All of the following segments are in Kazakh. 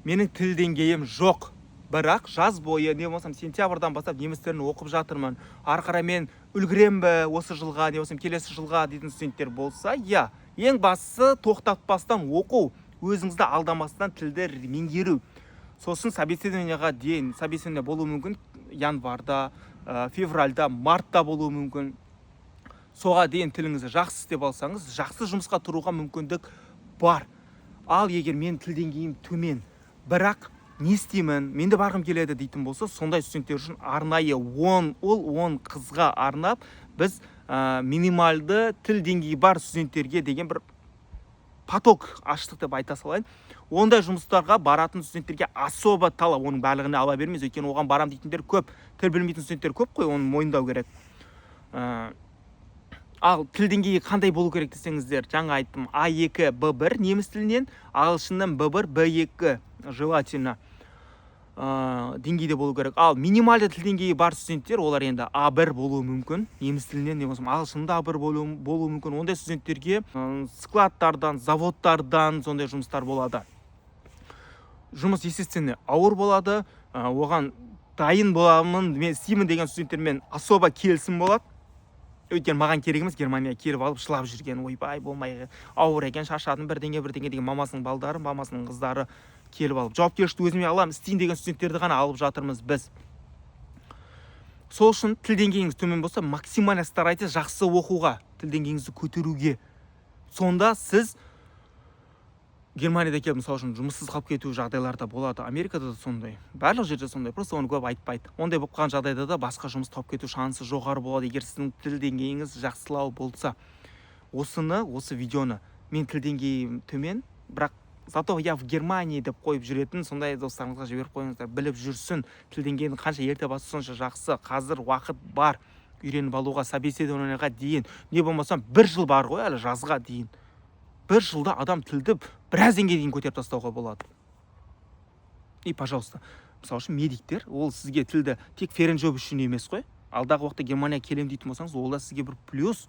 Менің тіл деңгейім жоқ, бірақ жаз бойы, не болмасам сентябрьдан бастап неміс тілін оқып жатырмын, ары қарай мен үлгерем бе осы жылға, не болмасам келесі жылға дейтін студенттер болса, иә, ең бастысы тоқтатпастан оқу, өзіңізді алдамастан тілді меңгеру. Сосын собеседованияға дейін, собеседование болуы мүмкін январьда, февральда, мартта болуы мүмкін, соға дейін тіліңізді жақсы істеп алсаңыз, жақсы жұмысқа тұруға мүмкіндік бар. Ал егер мен тіл деңгейім төмен, бірақ не істеймін, мен де барғым келеді дейтін болса, сондай студенттер үшін арнайы 10 ұл, 10 қызға арнап біз минималды тіл деңгейі бар студенттерге деген бір поток аштық деп айта салайын. Ондай жұмыстарға баратын студенттерге особо талап, оның барлығына ала бермейміз, өйткені оған барам дейтіндер көп, тіл білмейтін студенттер көп қой, оны мойындау керек. Ал тіл деңгейі қандай болу керек десеңіздер, жаңа айттым: А2, Б1 неміс тілінен, ағылшыннан Б1, Б2 желательно деңгейде болу керек. Ал минималды тіл деңгейі бар студенттер, олар енді А1 болуы мүмкін неміс тілінен, не болмаса ағылшында А1 болуы мүмкін. Ондай студенттерге складтардан, заводтардан сондай жұмыстар болады. Жұмыс, естественно, ауыр болады, оған дайын боламын, мен істеймін деген студенттермен особо келісім болады, өйткені маған керек емес Германияға келіп алып жылап жүрген, ойбай, болмай, ауыр екен, шаршадым, бірдеңе бірдеңе деген мамасының балдары, мамасының қыздары келіп алып, жауапкершілікті өзіме аламын, істеймін деген студенттерді ғана алып жатырмыз біз. Сол үшін тіл деңгейіңіз төмен болса, максимально старайтесь жақсы оқуға, тіл деңгейіңізді көтеруге. Сонда сіз Германияда келіп, мысалы үшін, жұмыссыз қалып кету жағдайлары да болады. Америкада да сондай, барлық жерде сондай, просто оны көп айтпайды. Ондай болып қалған жағдайда да басқа жұмыс тауып кету шансы жоғары болады, егер сіздің тіл деңгейіңіз жақсылау болса. Осыны, осы видеоны «Мен тіл деңгейім төмен, бірақ зато я в Германии» деп қойып жүретін сондай достарыңызға жіберіп қойыңыздар, біліп жүрсін. Тіл деңгейін қанша ерте басса, сонша жақсы. Қазір уақыт бар үйреніп алуға собеседованияға дейін, не болмаса бір жыл бар ғой әлі жазға дейін. Бір жылда адам тілді біраз деңгейге дейін көтеріп тастауға болады. И пожалуйста, мысалы үшін, медиктер, ол сізге тілді тек Ferienjob үшін емес қой, алдағы уақытта Германияға келемін дейтін болсаңыз, ол да сізге бір плюс.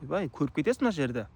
Ойбай, көріп кетесіз мына жерде.